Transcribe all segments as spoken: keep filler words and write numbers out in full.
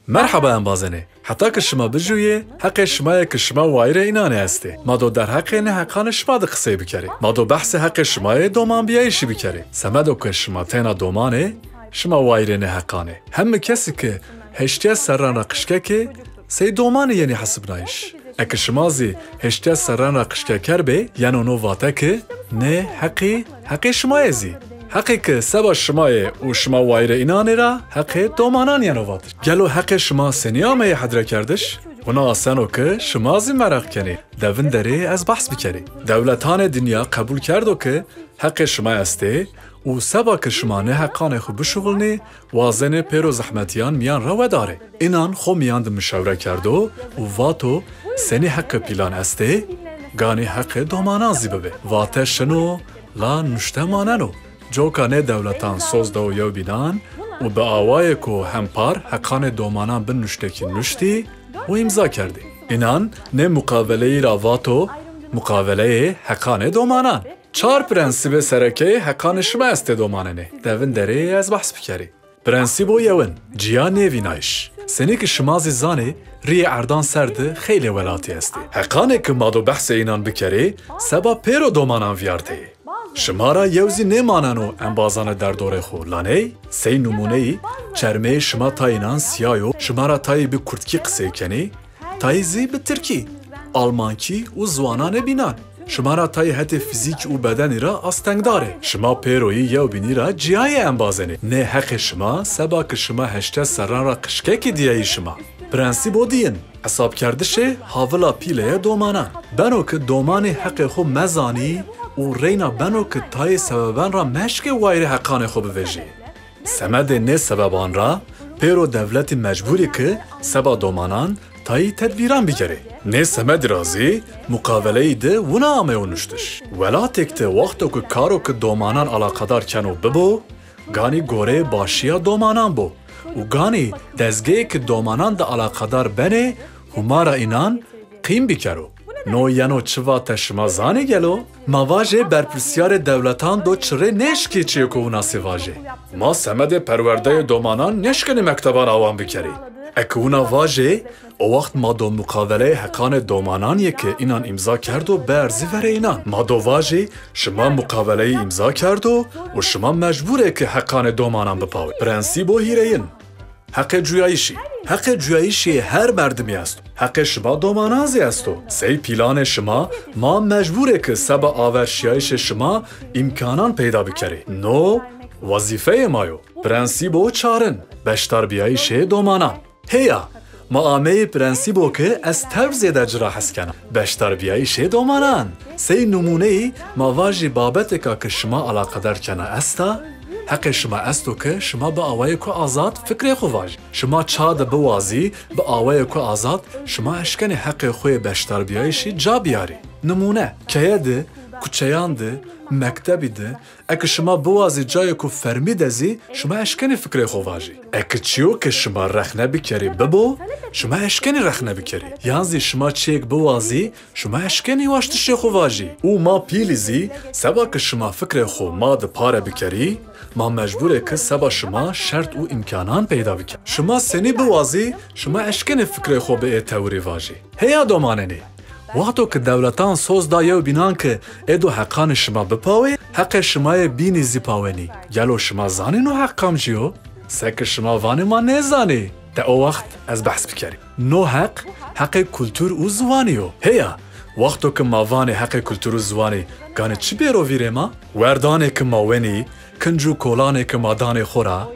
Merhaba embazenê. Heta ki şima bijûyê, heqê şima ye ki şima wayirê înan ê estê. Ma do derheqê ne heqanê şima di qisey bikerê. Ma do behsê heqê şima yê domanbiyayîşî bikerê. Semedo ki şima têna domanê, şima wayirê ne heqanê. Hemî kesî ki heştiye serran ra qişkekê, sey domanê yenî hesibnayîş. Eke şima zî heştiye serran ra qişkeker bê, yeno no vate ki ne heqî, heqê şima ye zî. Heqê ki seba şima ye û şima wayirê înan ê ra, heqê domanan yeno vatiş. Gelo heqê şima senî ameyê hedrekerdiş? Wina aseno ki şima zî meraq kenê. De vinderê ez behs bikerê. Dewletanê dinya qebûl kerdo ki heqê şima estê û seba ki şima ne heqanê xwe bişuxulnê, wazenê pêro zehmetiyan miyan re wedarê. Înan xo miyan di mişewre kerdo û vato senî heqê pîlan estê, ganî heqê domanan zî bibe. Vate şino, la nuşte maneno. Coka nê dewletan soz da û yewbînan û bi awayêko hempar heqanê domanan bin nuştekî nuştî û îmza kerdî. Înan nê muqaveleyî ra vato muqaveleyê heqanê domanan. Çar prensîbê serekeyê heqanê şima estê domanenê. De vinderê ez behs bikerî. Prensîbo yewin, ciya nêvînayîş. Senî ki şima zî zanê, riyê erdan ser di xeylê welatî estê. Heqanê ki ma do behsê înan bikerê, seba pêro domanan viyarteyê. Şima ra yew zî nêmaneno embazane derdorê xo, la ney? Sey nimûneyî, çermeyê şima tayînan siya yo, şima ra tayî bi kurdkî qisey kenê, tayî zî bi tirkî, almankî û ziwananê bînan. Şima ra tayî hetê fîzîkî û bedenî ra astengdar ê. Şima pêroyî yewbînî ra ciyayê embazenê. Nê heqê şima, seba ki şima heşte serran ra qişkekî diyeyî şima. Prensîbo diyin, hesabkerdişê havila pîleye domanan. Beno ki domanî heqê xo mezanî û reyna beno ki tayê sebeban ra meşkê wayirê heqanê xo bivejî. Semedê nê sebeban ra pêro dewletî mecbûrî ki seba domanan tayî tedbîran bigerê. Nê semedî ra zî muqaveleyî di wina ameyo nuştiş. Welatêk di wexto ki karo ki domanan alaqedar keno bibo, ganî goreyê başiya domanan bo û ganî dezgeyê ki domanan di alaqedar benê hûmara înan qîm bikero. No yeno çi vate şima zanê gelo? Ma vajê berpirsiyarê dewletan do çirê nêşkê çiyêko winasê vajê. Ma semedê perwerdeyê domanan nêşkenê mekteban awan bikerê. Eke wina vajê, o wext ma do muqaveleyê heqanê domanan yê ke înan îmza kerdo berzî verê înan. Ma do vajê, şima muqaveleyî îmza kerdo û şima mecbûr ê ke heqanê domanan bipawê. Prensîbo hîreyin. Heqê cuyayîşî. Heqê cuyayîşî her merdimî esto. Heqê şima domanan zî esto. Sey pîlanê şima, ma mecbûr ê ki seba averşiyayîşê şima îmkanan peyda bikerê. No wezîfeyê ma yo. Prensîbo çarin, beşdarbiyayîşê domanan. Heya, ma ameyê prensîbo ki ez tev zêde ci ra hes kena. Beşdarbiyayîşê domanan. Sey nimûneyî ma vajî babetêka ki şima alaqedar kena esta, heqê şima esto ki şima bi awayêko azad fikrê xo vajî. Şima ça de biwazî, bi awayêko azad şima eşkenê heqê xo yê beşdarbiyayîşî ca biyarî. Nimûne, keye de, kuçeyan de, mektebî de, eke şima biwazî cayêko fermî de zî şima eşkenê fikrê xo vajî. Eke çiyo ke şima rexne bikerî bibo, şima eşkenî rexne bikerî. Yan zî şima çiyêk biwazî, şima eşkenî waştişê xo vajî. Û ma pîlî zî, seba ke şima fikrê xo ma di pare bikerî, ma mecbûr ê ke seba şima şert û îmkanan peyda bikerî. Şima senî biwazî, şima eşkenê fikrê xo bi ê tewirî vajî. Heya domanenê. Wexto ke dewletan soz da yewbînan ke ê do heqanê şima bipawê, heqê şima yê bînî zî pawenî. Gelo şima zanî no heq kamcî yo? Seke şima vanê ma nêzanê. De o wext ez behs bikerî. No heq, heqê kultur û ziwanî yo. Heya, wexto ke ma vanê heqê kultur û ziwanî, ganî çi bêro vîrê ma? Werdanê ke ma wenî, kinc û kolanê ke ma danê xo ra,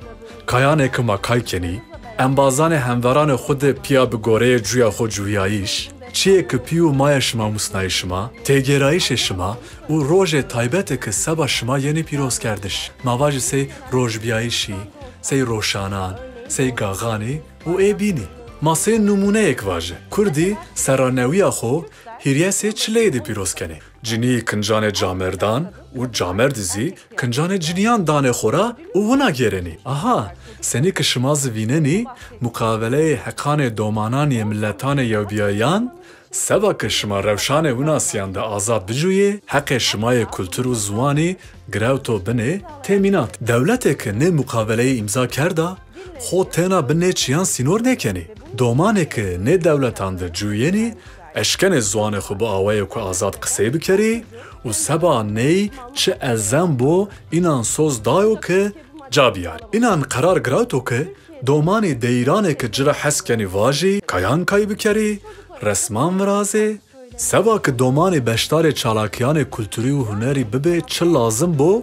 kayanê ke ma kay kenî, embazanê hemveranê xo de piya bi goreyê cuya xo cuyayîş, çiyê ke pî û mayê şima musnayî şima, têgêrayîşê şima û rojê taybetê ke seba şima yenî pîrozkerdiş. Ma vajî sey rojbiyayîşî, sey roşanan, sey gaxanî û ê bînî. Ma sey nimûneyêk vaje. Kurdî serra newiya xo hîrye sê çileyê de pîroz kenê. Cinî kincanê camerdan û camerdî zî kincanê cinîyan danê xo ra û wina gêrenî. Aha, senî ke şima zî vînenî, muqaveleyê heqanê domanan yê miletanê yewbiyayan, seba ke şima rewşanê winasîyan de azad bicûyê, heqê şima yê kultur û ziwanî girewto binê temînat. Dewletê ke nê muqaveleyê îmza kerda, Xwe têna bi nê çiyan sînor nêkenî. Domanê ki nê dewletan de cûyênî, eşkenê ziwanê xwe bi awayê ku azad qisey bikerî û seba ney çi elzem bo, înan soz dayo ki ca biyarî. Înan qerar girawto ki domanê deyîranê ki ci re hes kenî vajî, kayan kay bikerî, resman virazê. Seba ki domanê beşdarê çalakiyanê kulturî û hunerî bibe çi lazim bo,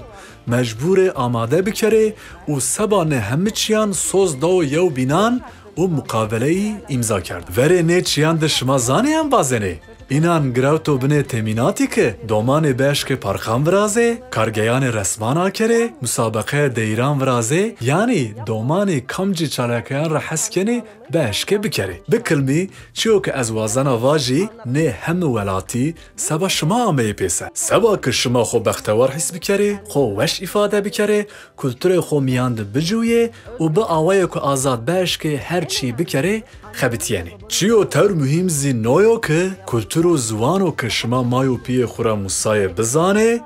mecbûrê amade bikerê û seba nê hemi çiyan soz dayo yew bînan û muqaveleyî îmza kerd. Verê nê çiyan de şima zanê embazê nê? Înan girawto binê temînatî ki domanê bieşkê parqan virazê, kargeyanê resman akerê, musabeqeya deyîran virazê, yanî domanê kamcî çalakiyan re hes kenê bieşkê bikerê. Bi kilmî, çiyo ki ez wazena vajî, nê hemi welatî seba şima ameyê pêser. Seba ki şima xwe bextewar hîs bikerê, xwe weş îfade bikerê, kulturê xwe miyan de bicûyê û bi awayê ku azad bieşkê her çî bikerê, xebitiyênê. Çiyo tewr muhîm zî noyo ki kultur û ziwano ki şima may û piyê xwe re musayê bizanê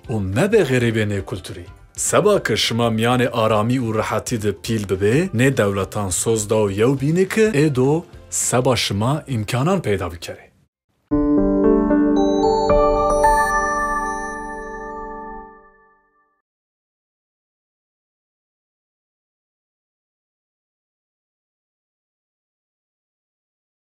û mebe xerîbê nê kulturî. Seba ki şima miyanê aramî û rehetî de pîl bibê, nê dewletan soz dayo yew bînî ki ê do seba şima îmkanan peyda bikerê.